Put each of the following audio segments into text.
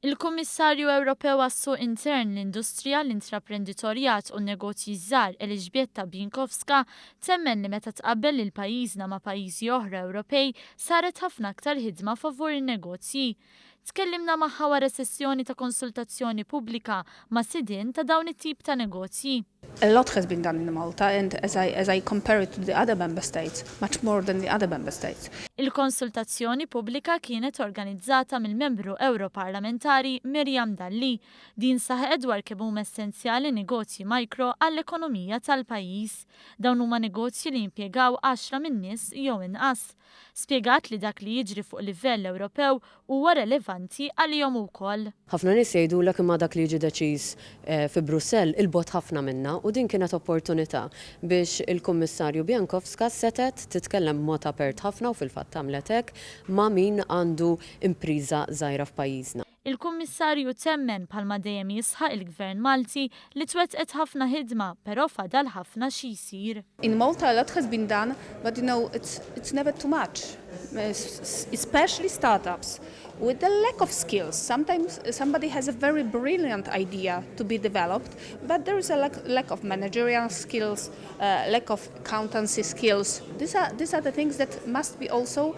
Il-Kummissarju Ewropew għas-Suq Intern, l-Industrija, l-Intraprenditorjat u n-Negozji ż-Żgħar Elżbieta Bieńkowska temmen li meta tqabbel lil pajjiżna ma' pajjiżi oħra Ewropej saret ħafna aktar ħidma favur in-negozji. Tkellimna magħha wara sessjoni ta' konsultazzjoni pubblika ma' sidien ta' dawn it-tip ta' negozji. A lot has been done in Malta and as I compare it to the other member states, much more than the other member states. Il-konsultazzjoni pubblika kienet organizzata mill-membru Europarlamentari Miriam Dalli. Din saħqet dwar kemm huma essenzjali negozji mikro għall-ekonomija tal-pajjiż. Dawn huma negozji li jimpjegaw 10 minn nies jew inqas. Spjegat li dak li jiġri fuq livell Ewropew huwa relevanti għalihom ukoll. Ħafna nies jgħidulek imma dak li jiġi deċiż fi Brussell 'il bogħod ħafna minna u din kienet opportunità biex il-Kummissarju Bieńkowska setgħet titkellem b'mod apert ħafna u fil-fatt għamlet hekk ma' min għandu impriża żgħira f'pajjiżna. Il-Kummissarju temmen bħalma dejjem jisħaq il-Gvern Malti li twettqet ħafna ħidma, però fadal ħafna xi jsir. In Malta a lot has been done, but it's never too much, especially startups. With the lack of skills, sometimes somebody has a very brilliant idea to be developed, but there is a lack of managerial skills, lack of accountancy skills. These are the things that must be also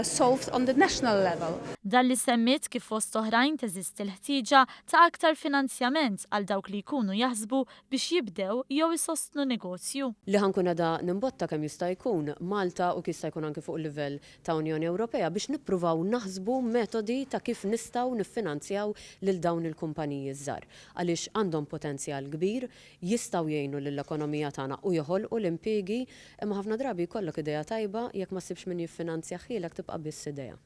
solved on the national level. Dalli semmiet kif fost oħrajn teżisti l-ħtieġa ta' aktar finanzjament għal dawk li jkunu jaħsbu biex jibdew jew isostnu negozju. Li ħa nkun qiegħda nimbotta kemm jista' jkun Malta u jista' jkun anke fuq livell ta' Unjoni Ewropea biex nippruvaw naħsbu metodi ta' kif nistgħu niffinanzjaw lil dawn il-kumpaniji żgħar. Għaliex għandhom potenzjal kbir, jistgħu jgħinu lill-ekonomija tagħna u joħolqu l-impjiegi, imma ħafna drabi jkollok idea tajba jekk ma ssibx min jiffinanzjahielek tibqa' biss idea.